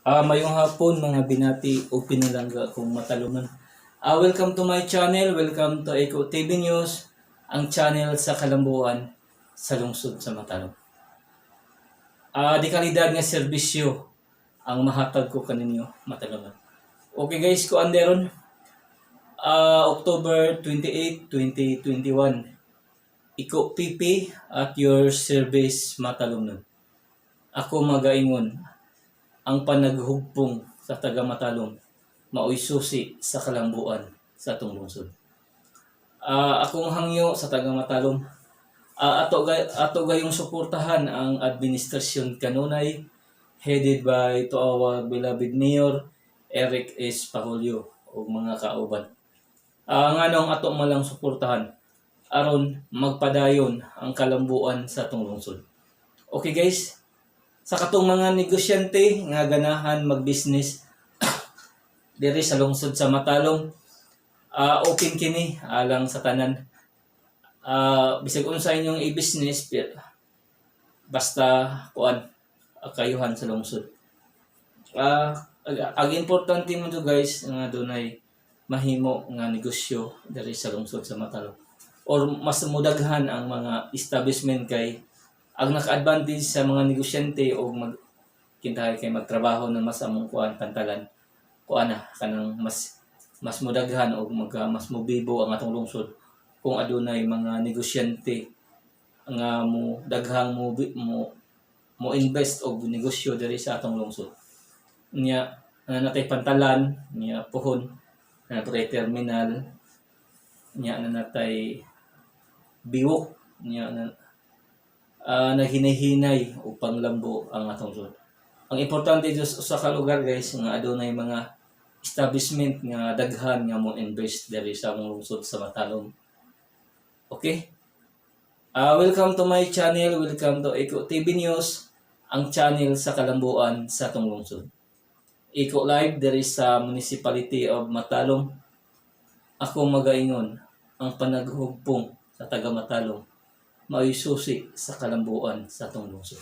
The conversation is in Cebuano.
Mayong hapon, mga binati o pinalangga kong Matalomnon. Welcome to my channel, welcome to Eco TV News, ang channel sa kalambuan sa lungsod sa Matalom. Di kalidad nga serbisyo ang mahatag ko kaninyo, Matalomnon. Okay guys, ko anderon. October 28, 2021. Iko PP at your service, Matalomnon. Ako magaingon, ang panaghugpong sa taga Matalom maoy susi sa kalambuan sa atong lungsod. Akong hangyo sa taga Matalom, ato gayong suportahan ang administrasyon kanunay headed by to our beloved Mayor Eric S. Paculio ug mga kauban. Nganong ato malang suportahan? Aron magpadayon ang kalambuan sa atong lungsod. Okay guys, sa katong mga negosyante nga ganahan mag-business diri sa lungsod sa Matalom, open kini alang sa tanan. Bisag unsa inyong i-business, pero basta kuan, kayuhan sa lungsod. Ang importante mo to guys, nga dunay mahimo nga negosyo diri sa lungsod sa Matalom or mas mudaghan ang mga establishment, kay ang naka-advantage sa mga negosyante o mag kintahay kay magtrabaho na mas among kuan pantalan, kuan na kanang mas mas mudaghan o mag mas mobibo ang atong lungsod kung adunay mga negosyante nga mo daghang mo mo mo invest og negosyo diri sa atong lungsod. Nya na natay pantalan, nya puhon na natay terminal, nya na natay biwok, nya na naghinay-hinay o panglambo ang atong lungsod. Ang importante sa ka lugar guys, nga adunay mga establishment nga daghan nga mo invest diri sa among lungsod sa Matalom. Okay? Welcome to my channel, welcome to Eco TV News, ang channel sa kalambuan sa atong lungsod. Eco Live diri sa Municipality of Matalom. Ako magaingon, ang panaghugpong sa taga Matalom maoy susi sa kalambuan sa atong lungsod.